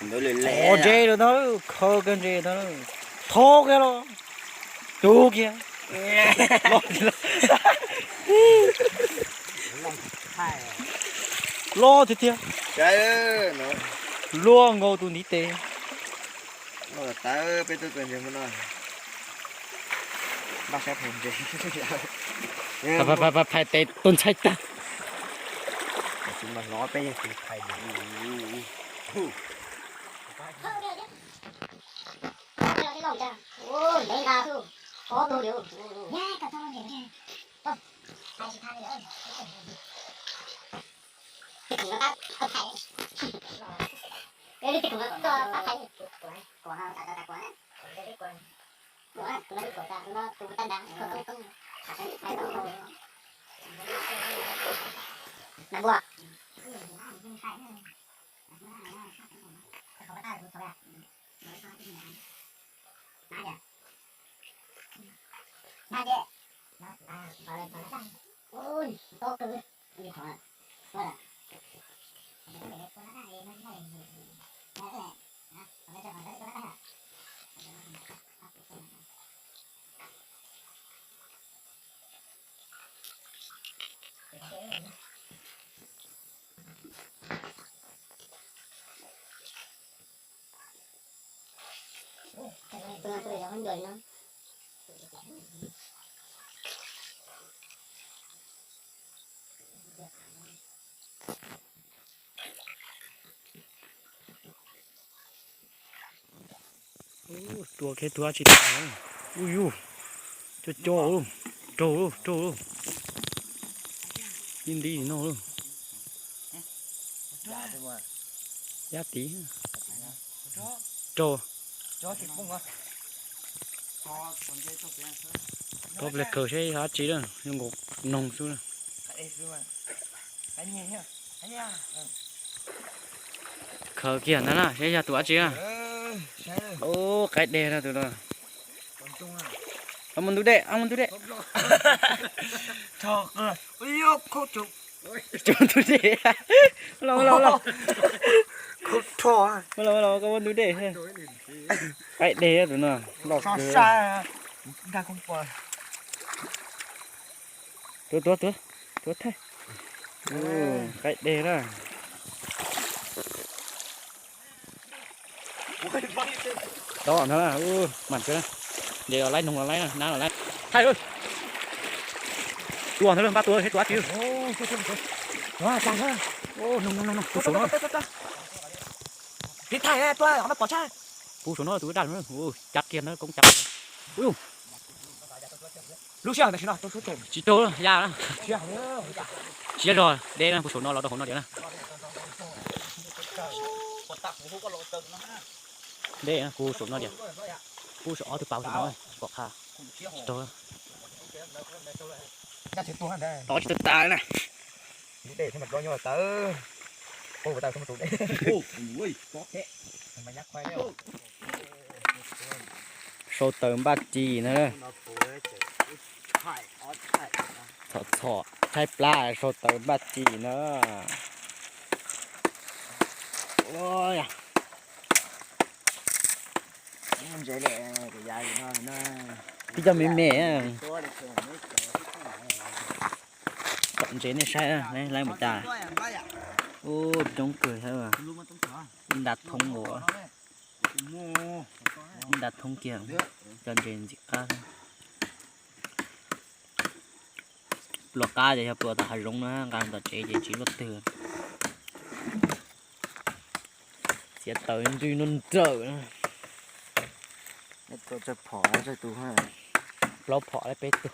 Ntse rau ntag, khaws kiag ntse ntag. Thov kiag los, tus kiag. Los tiag tiag. Luaj nkaus tus ntiv tes. Phais tes tus ntxhais tag. Tua kiag tus dab tsi tas. Ui yus, co co, raug, raug. Ib nti no. Yab tid. Raug. Tov ple khaws seb yog dab tsi na, zoo nkaus noog xwb na. Khaws kiag ntag na, seb yog tus dab tsi na. Ub, qaib deg na tus no. Koj muaj ntug dej, koj muaj ntug dej. Tus dej. Los, los, los. Los, los, koj muaj ntug dej. Qaib deg tus no. Loj kawg. Tuav, tuav, tuav, tuav thaij. Qaib deg na. Tod ntag, mam kawg na. Ntes los laib, noog los laib, nab los laib. Thaij. Tua ntag, npaj tua seb tua dab tsi. Noog, noog, noog, kuv saum no. Kuv saum no tus daj, cab kiag na, koob cab. Lub sij hawm tam sim no tsis raug ya na. Tsis zog deb na, kuv saum no los rau hauv no diam na. Deb na, kuv saum no diam. Kuv saum ob tug pas saum no, pom qha. Tsis raug. Tod tsis tau tas na. Sau taws npaj ci na. Txhom txhom tshaib plab sau taws npaj ci na. Tib co me me. Tsom ntses nej saib, laib mus tas. Ub, coob kawg thiab. Ib nta thoob ua, ib nta thoob kiag, cov ntses ntxim qab. Pluas qab ces yog pluas tom hav zoov na, nqa tom tsev ces tsis luaj twg. Txiav taws ntswj nruj nrawm. Plaub phom lawm peb tug.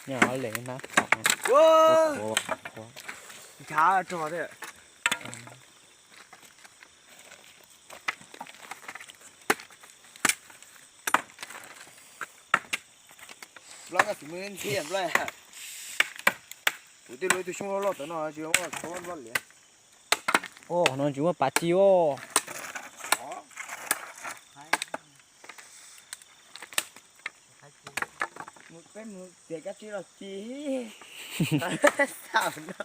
Nyob hauv lem na. Nchav rog thiab. Nplob, koj tsis muaj ntxhiab nplob. Kuv twb luaj ib tug xyoob loj loj ntawm no tsis muaj nplob liam. Os, no tsis muaj pas ci os. Peb mus txiav kab tsib los ci. Xav no.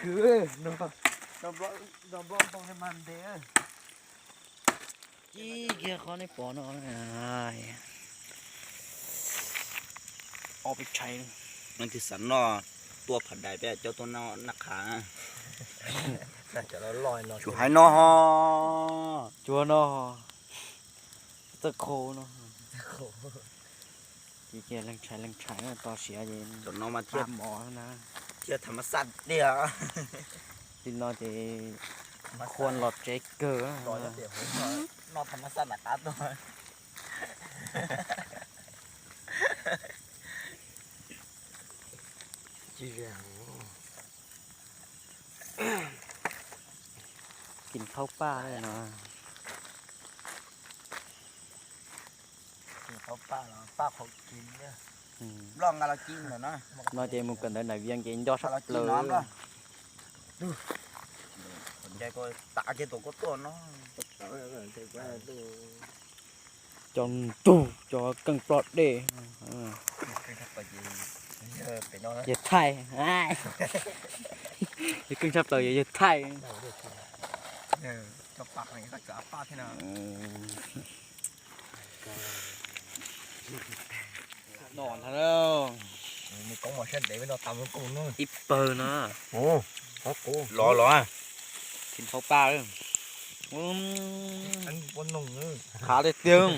kwv no. Nplob ntoo mas ntev. Cib kiag qhov nej pom no. Ob peb tshais. Leej twg xav noj tuaj Phav Dais peb coj tuaj noj naj qhav. Tsuas hais no ho. Tsuas no. Txawj qhau no. Ces leej tshais leej tshais no tso siav ces cov no mas thiaj mov na. Thiaj tham mas xaj tiag. Li no ces khuam los tsev kawg. Noj tham mas xaj nram qab tuaj. Kis thaub paj no. Nplob nqa los ci ntawm no. No ces mus kawm ntawv nram Vias ces nco sab plaws. Tav kiag tus kuj tuaj no. Cov ntug cov keej ploj dej. Yawg thaij. Keej tshaj plaws yog yawg thaij. Ib pawg no. Los los. Kis thaub paj. Qhav tiag tiag.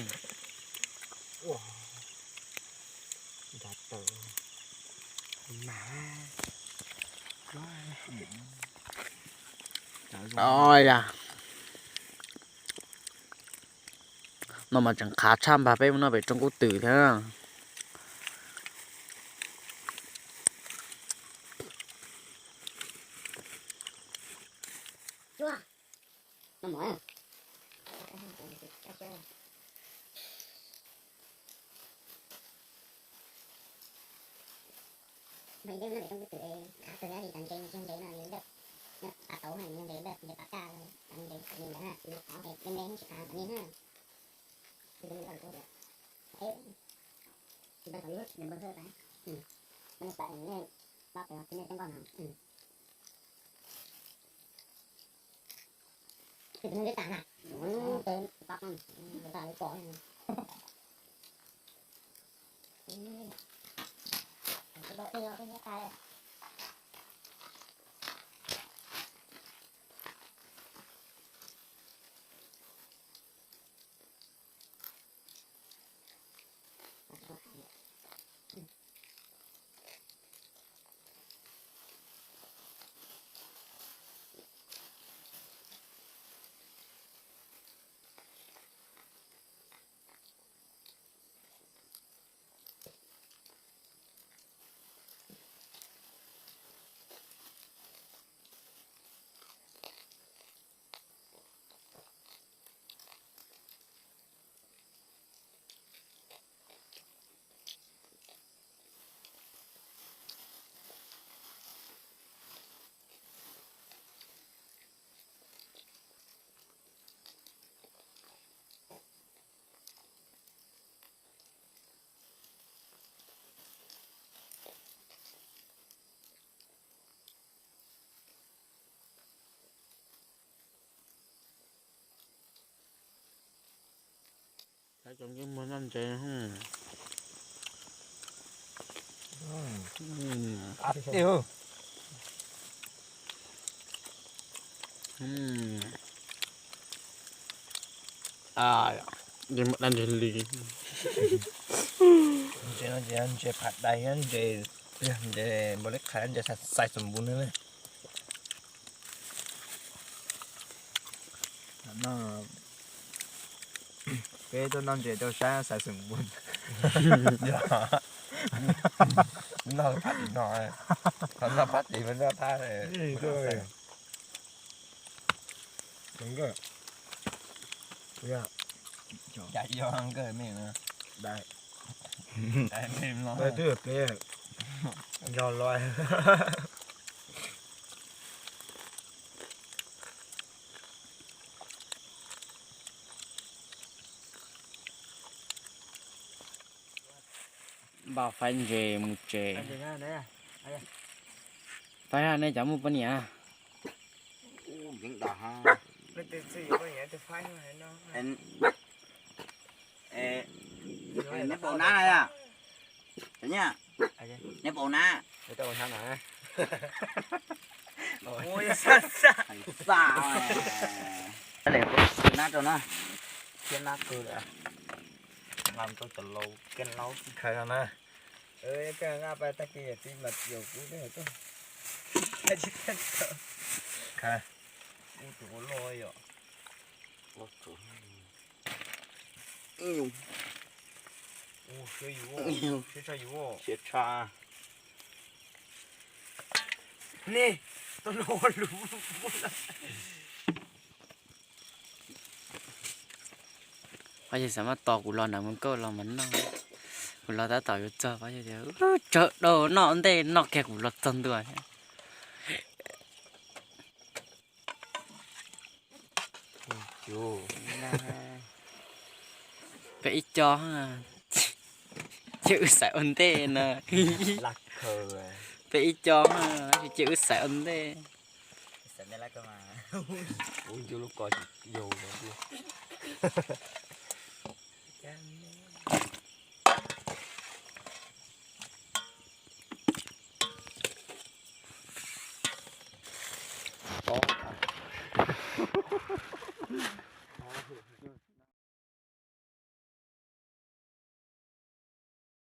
No mas tseem qhav tshaj npag peb mus noj pem rooj kub twm thiab. Mas yus nyob pem rooj kub twm qhav kawg li, cov ntses yog ntses no yus npaj, npaj tau yog ntses npaj, ntses pam kaj, cov ntses ntawd yus qhav es me me tsis qhav kom me na. Tsis npaj kom lub tsis npaj hwj tas, npaj pam nej pab pem tsis nej teeb nkoj no. Tus no twb tas na, tes pab pab tas li pom. Cov ncej muag noj ntses. Dab ntses li. Ntses no ces ntses phav dais thiab ntses, ntses npaum li qhais ntses xais xum npus no. Peb tuaj noj ntses rau sab xais xum npus. Noj phab tim no, noj phab tim no noj thab. Cas yog nkawd me na. Twb peb yog los. Npaj faib ntses mus tsev. Faib, nej cov muaj poj niam? Neb paus nab na yom? Cov nyiaj, neb paus nab. Xa, nab rau na, thiab nab kawg lawm. Nqa rau cov laus kev laus tsis khaws no na. Koj nqa pais tag kis yawm txiv mas yaum kuv. Kuv tus ua luaj yom. Siab tshaj. Pab yawg xav mas tos kuv los ntawm mus nkauj los mas noj. Kuv los tab tom yuav txog pab yawg tias tsawg dau noj ntej noj kiag kuv los txog ntua thiab. Peb ib co, cia wb xaiv ua ntej na. Peb ib co, cia wb xaiv ua ntej.